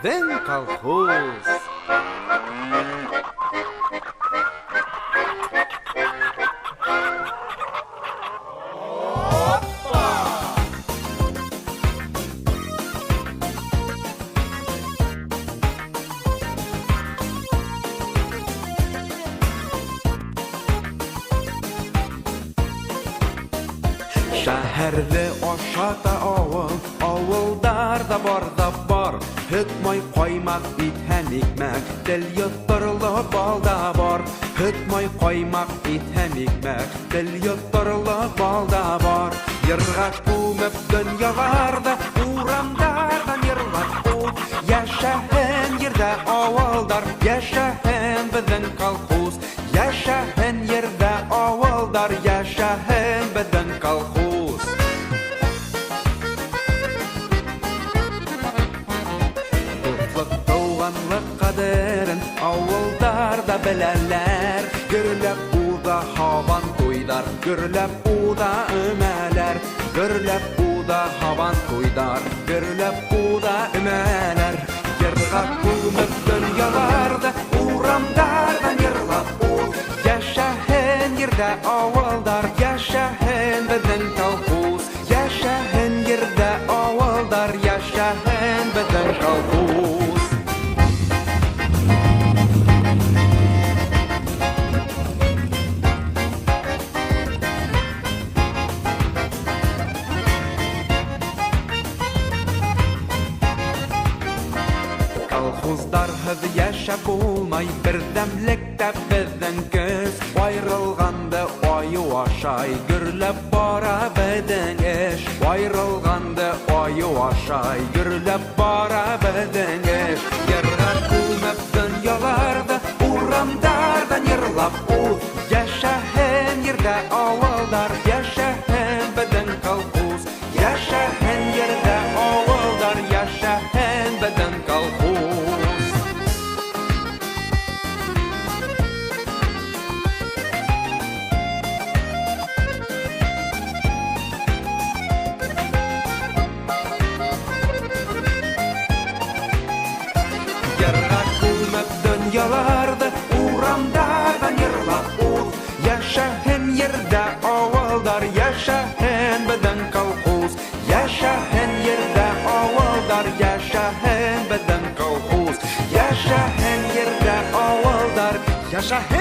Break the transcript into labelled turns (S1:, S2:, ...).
S1: Beziñ kolhoz. Şäherli aşata avul, Avullarda bar da bar, Һөт, май, каймак, ит һәм икмәк, Тел йоттырырлык бал да бар. Һөт, май, каймак, ит һәм икмәк, Тел йоттырырлык бал да бар. Йырга күмеп дөньяларда, Урамдардан йырлап уз. Яшәһен ердә авылдар, Яшәһен безнең колхоз. Яшәһен ердә авылдар, Яшәһен безнең колхоз. Дуслык, туганлык кадерен авылдарда беләләр. Гөрләп уза һабан туйлар, гөрләп уза өмәләр. Гөрләп уза һабан туйлар, гөрләп уза өмәләр. Йырга күмеп дөньяларда, урамдардан йырлап уз. Яшәһен ердә авылдар, яшәһен безнең колхоз. Яшәһен ердә авылдар, яшәһен безнең колхоз. Колхоздарһыз яшәп булмай, бердәмлектә безнең көч. Аерылганды аю ашай, гөрләп бара безнең эш. Аерылганды аю ашай, гөрләп бара безнең эш. Йырга күмеп дөньяларда, урамдардан йырлап уз. Яшәһен ердә авылдар, яшәһен безнең колхоз. Яшәһен ердә авылдар, яшәһен безнең колхоз. Йырга күмеп дөньяларда, урамдардан йырлап уз. Яшәһен ердә авылдар, яшәһен безнең колхоз. Яшәһен ердә авылдар, яшәһен безнең колхоз. Яшәһен ердә авылдар, яшәһен.